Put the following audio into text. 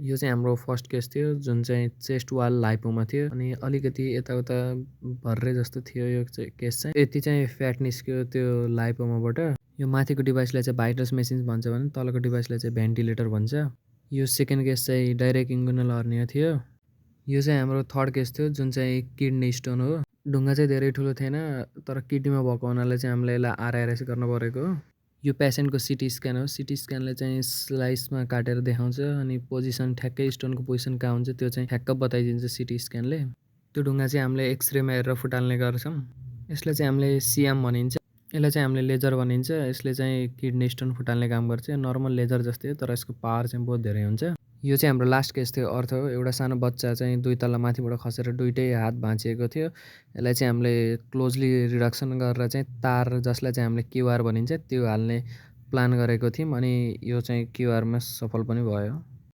यो चाहिँ हाम्रो फर्स्ट केस थियो जुन चाहिँ चेस्ट वाल लाइपोमा थियो अनि अलिकति यताउता भर्रे जस्तो थियो यो चाहिँ केस चाहिँ। यति चाहिँ फ्याट निस्क्यो त्यो लाइपोमाबाट। यो माथिको डिभाइसलाई चाहिँ भाइटल्स मेसिन्स भन्छ भने तलको डिभाइसलाई चाहिँ भेन्टिलेटर भन्छ। यो सेकेन्ड केस चाहिँ डाइरेक्ट इन्गुनल हर्निया थियो। यो चाहिँ हाम्रो थर्ड केस थियो जुन चाहिँ किडनी स्टोन हो। ढुङ्गा चाहिँ धेरै ठुलो थिएन तर किडनीमा भएको हुनाले चाहिँ हामीले यसलाई आरआइआरएस गर्न परेको हो। यो पेसेन्टको सिटी स्क्यान हो। सिटी स्क्यानले चाहिँ स्लाइसमा काटेर देखाउँछ अनि पोजिसन ठ्याक्कै स्टोनको पोजिसन कहाँ हुन्छ त्यो चाहिँ ठ्याक्क बताइदिन्छ सिटी स्क्यानले। त्यो ढुङ्गा चाहिँ हामीले एक्सरेमा हेरेर फुटाल्ने गर्छौँ। यसलाई चाहिँ हामीले सिएम भनिन्छ। यसलाई चाहिँ हामीले लेजर भनिन्छ। यसले चाहिँ किडनी स्टोन फुटाल्ने काम गर्छ। नर्मल लेजर जस्तै हो तर यसको पावर चाहिँ बहुत धेरै हुन्छ। यो चाहिँ हाम्रो लास्ट केस थियो अर्थो। एउटा सानो बच्चा चाहिँ 2 तल्ला माथिबाट खसेर दुइटै हात भाँचिएको थियो। यसलाई चाहिँ हामीले क्लोजली रिडक्सन गरेर चाहिँ तार जसलाई चाहिँ हामीले क्युआर भनिन्छ त्यो हाल्ने प्लान गरेको थियौँ अनि यो चाहिँ क्युआरमा सफल पनि भयो।